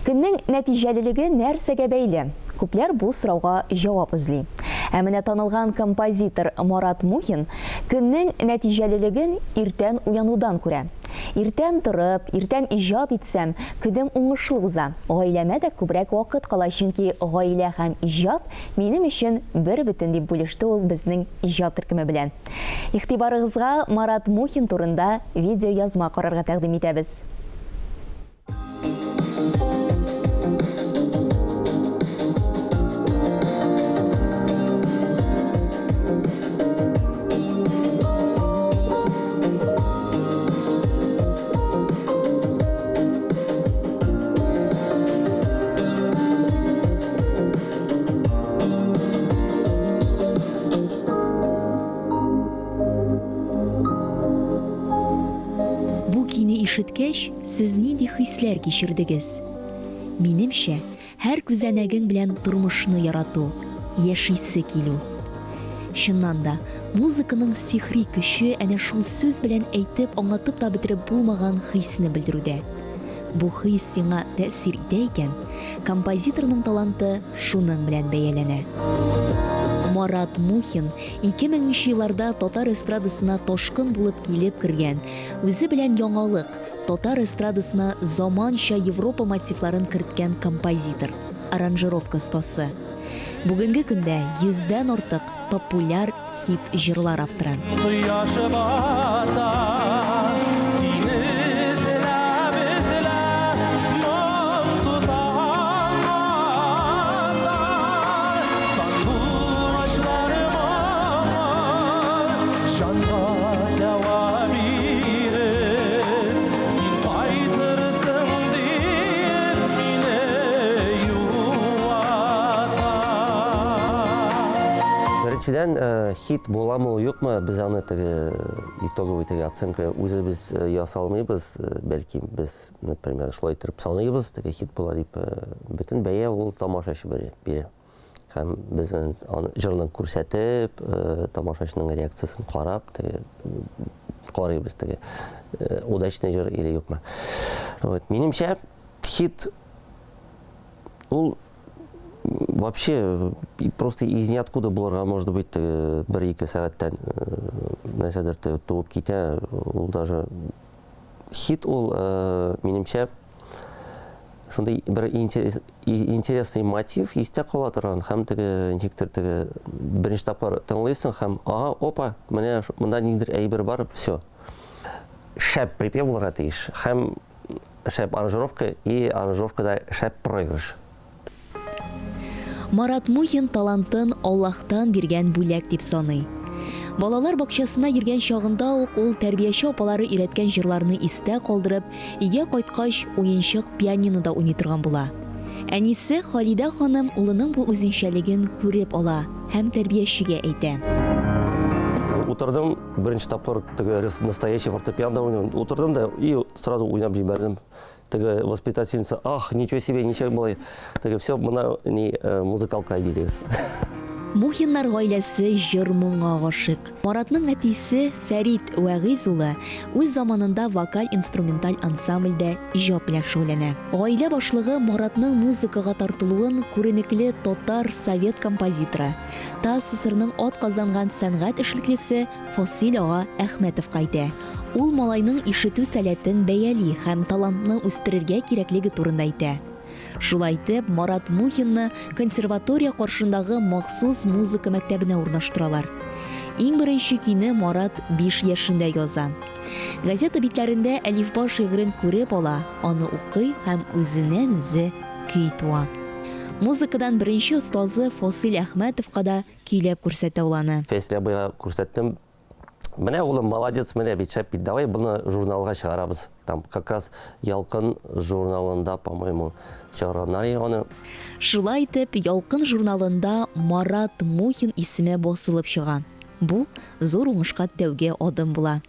Көннең нәтиҗәлелеге нәрсәгә бәйле? Күпләр бу сорауга җавап эзли. Ә менә танылган композитор Марат Мухин көннең нәтиҗәлелеген иртән уянудан күрә. Иртән торып, иртән иҗат итсәм, көнем уңышлы уза. Гаиләмә дә күбрәк вакыт кала, чөнки гаилә һәм иҗат минем өчен бербөтен, дип бүлеште ул безнең иҗат төркеме белән. Игътибарыгызга Марат Мухин турында видеоязма карарга тәкъдим итәбез. Бу көйне ишеткәч, сез нинди хисләр кичердегез? Минемчә, һәр күзәнәгең белән тормышны ярату, яшисе килү. Чыннан да, музыканың сихри көче әнә шул сүз белән әйтеп, аңлатып та бетереп булмаган хисне белдерүдә. Бу хис сиңа тәэсир итә икән, композиторның таланты шуның белән бәяләнә. Марат Мухин 2000 нче елларда татар эстрадасына ташкын булып килеп кергән, үзе белән яңалык, татар эстрадасына заманча Европа мотивларын керткән композитор, аранжировка остасы. Бүгенге көндә йөздән артык популяр хит җырлар авторы. Кояш бата, сине эзләп, эзләп, моңсу таң ата. Сандугачлар моңы, җанга дәва биреп, син кайтырсың диеп, мине юата. Беренчедән, хит буламы ул, юкмы, без аны теге итоговый теге оценка үзебез ясый алмыйбыз. Бәлки без, например, шулай иттереп саныйбыз, теге хит була дип. Бөтен бәя ул тамашачы бирә. Һәм без аны җырны күрсәтеп, тамашачының реакциясен карап, теге карыйбыз теге удачный җыр или юкмы. Вот, минемчә, хит ул вообще просто из ниоткуда булырга может быть, теге бер-ике сәгатьтән нәрсәдер туып китә, ул даже хит ул, минемчә, шундый бер интересный мотив истә кала торган һәм теге ничектер теге беренче тапкыр тыңлыйсың һәм ага, опа, менә монда ниндидер әйбер бар, все. Шәп припев булырга тиеш һәм шәп аранжировка и аранжировкада шәп проигрыш. Марат Мухин талантын Аллаһтан биргән бүләк дип саный. Балалар бакчасына йөргән чагында ук ул тәрбияче апалары өйрәткән җырларны истә калдырып, өйгә кайткач, уенчык пианинода уйный торган була. Әнисе Халидә ханым улының бу үзенчәлеген күреп ала һәм тәрбиячегә әйтә. Утырдым, беренче тапкыр теге настоящий фортепиано уйныйм. Утырдым да и сразу уйнап җибәрдем. Теге воспитательница, ах, ничего себе, ничек болай. Теге все, мына ни музыкалка бирегез. Мухиннар гаиләсе җыр-моңга гашыйк. Маратның әтисе Фәрит Вәгыйз улы үз заманында вокаль-инструменталь ансамбльдә иҗат белән шөгыльләнә. Гаилә башлыгы Маратның музыкага тартылуын күренекле татар совет композиторы, ТАССРның атказанган сәнгать эшлеклесе Фасил ага Әхмәтовка әйтә. Ул малайның ишетү сәләтен бәяли һәм талантны үстерергә кирәклеге турында әйтә. Шулай итеп, Марат Мухинны консерватория каршындагы махсус музыка мәктәбенә урнаштыралар. Иң беренче көйне Марат 5 яшендә яза. Газета битләрендә Әлифба шигырен күреп ала, аны укый һәм үзеннән-үзе көй туа. Музыкадан беренче остазы Фасил Әхмәтовка да көйләп күрсәтә ул аны. Фәйсел абыйга күрсәттем. Менә, улым, молодец, менә бит шәп бит, давай моны журналга чыгарабыз. Там как раз Ялкын журналында, по-моему, чыгарганнар иде аны. Шулай итеп, Ялкын журналында Марат Мухин исеме басылып чыга. Бу, зур уңышка тәүге адым була.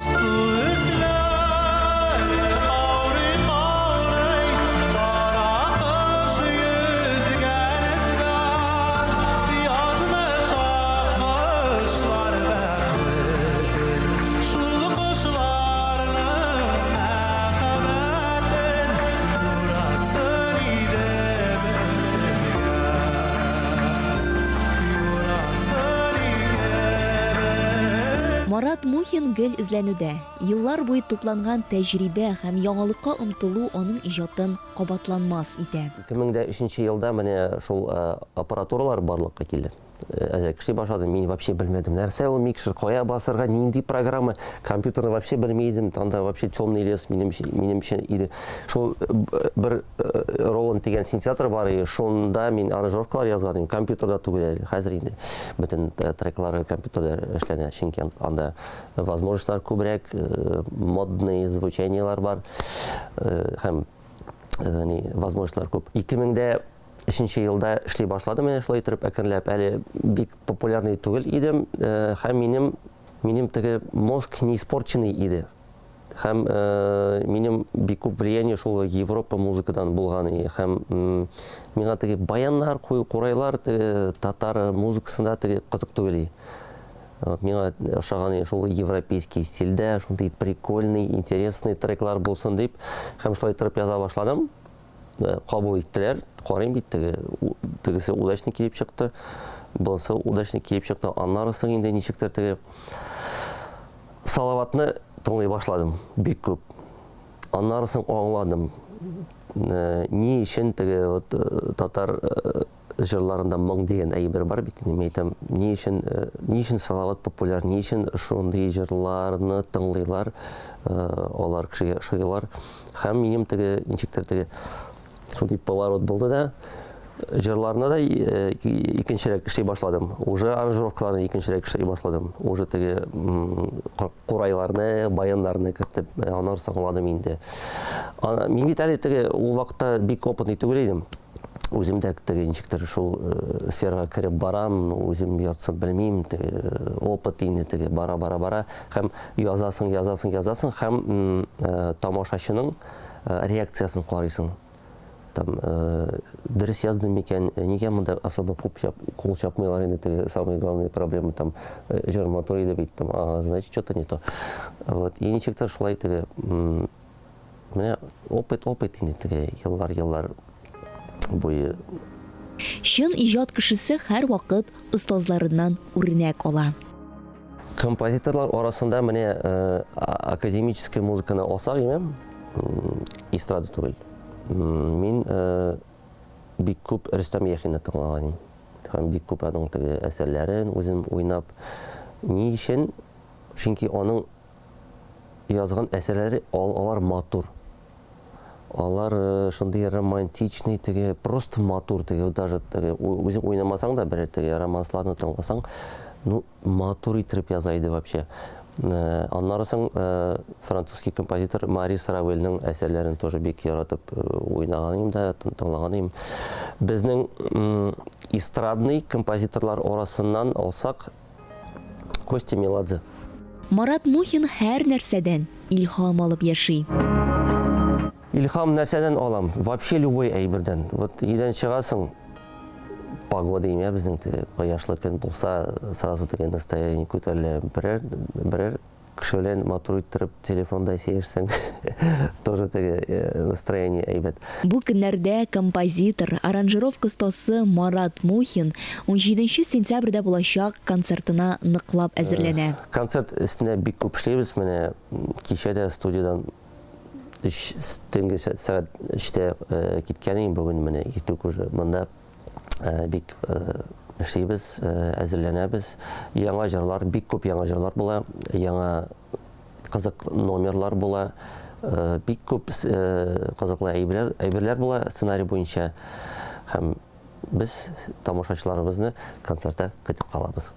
Мухин гел эзләнүдә. Еллар буе тупланган тәҗрибә һәм яңалыкка омтылу аның иҗатын кабатланмас итә. 2003 елда менә шул аппаратуралар барлыкка килде. Әзрәк эшли башладым. Мин вообще белмәдем, нәрсә ул микшер, кая басырга, нинди программа. Компьютерны вообще белми идем. Анда вообще темный лес минем минем өчен иде. Шул бер Роланд дигән синтезатор бар иде, шунда мин аранжировкалар язган идем. Компьютерда түгел әле. Хәзер инде бөтен треклар компьютерда эшләнә, чөнки анда возможностьлар күбрәк, модный звучаниелар бар һәм ни возможностьлар күп. 2003 елда эшли башладым менә шулай итеп әкренләп. Әле бик популярный түгел идем һәм минем минем теге мозг не испорченный иде. Һәм минем бик күп влияние шул Европа музыкадан булган и һәм миңа теге баяннар, курайлар теге татар музыкасында теге кызык түгел и. Миңа ошаган шул европейский стильдә, шундый прикольный, интересный треклар булсын дип, һәм шулай торып яза башладым. Кабул иттеләр. Карыйм бит теге, тегесе удачный килеп чыкты, булысы удачный килеп чыкты. Аннары соң инде ничектер теге Салаватны тыңлый башладым бик күп. Аннары соң аңладым, ни өчен теге вот татар җырларында моң дигән әйбер бар бит инде, мин әйтәм, ни өчен, ни өчен Салават популяр, ни өчен шундый җырларны тыңлыйлар, алар кешегә ошыйлар. Һәм минем теге ничектер теге шундый поворот булды да, җырларны да икенчерәк эшли башладым. Уже аранжировкаларны икенчерәк эшли башладым. Уже теге курайларны, баяннарны кертеп, аннары соң аңладым инде. Мин бит әле теге ул вакытта бик опытный түгел идем. Үзем дә теге ничектер шул сферага кереп барам, үзем яртысын белмим, теге опыт инде теге бара-бара-бара һәм язасың, язасың, язасың һәм тамашачының реакциясен карыйсың. Там дөрес яздым микән, нигә монда особо күп кул чапмыйлар инде, теге самый главный проблема там җыр матур иде бит, там, ага, значит, что-то не то. Вот, и ничектер шулай теге менә опыт, опыт инде теге еллар, еллар буе. Чын иҗат кешесе һәрвакыт остазларыннан үрнәк ала. Композиторлар арасында менә академический музыканы алсак, имем, эстрада түгел. Мин бик күп Рөстәм Яхинны тыңлаган идем. Һәм бик күп аның теге әсәрләрен үзем уйнап. Ни өчен? Чөнки аның язган әсәрләре алар матур. Алар шундый романтичный, теге просто матур, теге даже теге үзең уйнамасаң да берәр теге романсларны тыңласаң, ну матур итеп яза иде вообще. Аннары соң французский композитор Марис Равельның әсәрләрен тоже бик яратып уйнаган идем дә, тыңлаган идем. Безнең эстрадный композиторлар арасыннан алсак, Костя Меладзе. Марат Мухин һәр нәрсәдән илһам алып яши. Илһам нәрсәдән алам? Вообще любой әйбердән. Вот өйдән чыгасың, погода имя безнең теге кояшлы көн булса, сразу теге настроение күтәрелә. Берәр, берәр кеше белән матур иттереп телефонда сөйләшсәң, тоже теге настроение әйбәт. Бу көннәрдә композитор, аранжировка остасы Марат Мухин унҗиденче сентябрьдә булачак концертына ныклап әзерләнә. Концерт өстендә бик күп эшлибез. Менә кичә дә студиядән өч, төнге сәгать өчтә киткән идем, бүген менә иртүк уже монда бик эшлибез, әзерләнәбез. Яңа җырлар, бик күп яңа җырлар була, яңа кызык номерлар була, бик күп кызыклы әйберләр, әйберләр була сценарий буенча. Һәм без тамашачыларыбызны концертта көтеп калабыз.